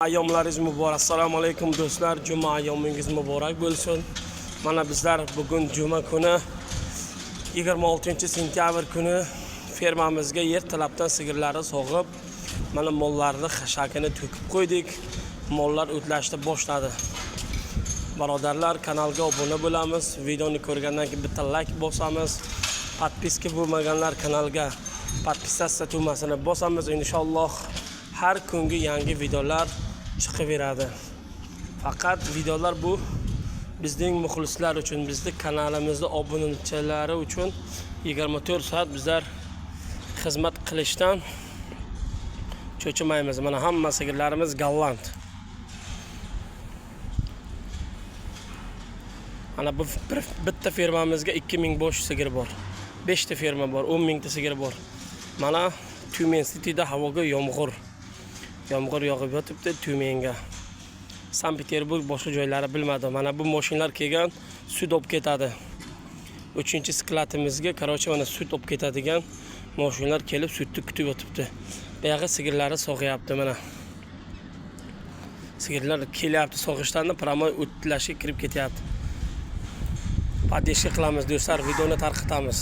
Ayyomlaringiz muborak. Assalomu alaykum, do'stlar. Juma ayyomingiz muborak bo'lsin. Mana bizlar bugun juma kuni, 26 sentyabr kuni fermamizga ertalabdan sigirlarni sog'ib, mana mollarni xashakini to'kib qo'ydik. Mollar o'tlashni boshladi. Birodarlar, kanalga obuna bo'lamiz. Videoni ko'rgandan keyin bitta like bosamiz. Подписка bo'lmaganlar kanalga подписаться tugmasini bosamiz. Inshaalloh, har kungi yangi videolar chiqaveradi. Faqat videolar bu bizning muxlislar uchun, bizni kanalimizni obunachilari uchun 24 soat bizlar xizmat qilishdan cho'chimaymiz. Mana hamma sigirlarimiz golland. Mana bu bitta fermamizga 2000 bosh sigir bor. 5 ta ferma bor, 10 mingta sigir bor. Mana Tyumen Cityda havoga yomg'ir. Yomg'ir yog'ib yotibdi Tyumenga. Sankt Peterburg, boshqa joylari bilmadim. Mana bu mashinalar kelgan, sut olib ketadi. 3 skladimizga, короче, mana sut olib ketadigan mashinalar kelib sutni kutib yotibdi. Buyog'i sigirlari sog'yapti mana. Sigirlar kelyapti sog'ishdan, прямой o'tlashga kirib ketyapti. Поддержка qilamiz, do'stlar, videoni tarqatamiz.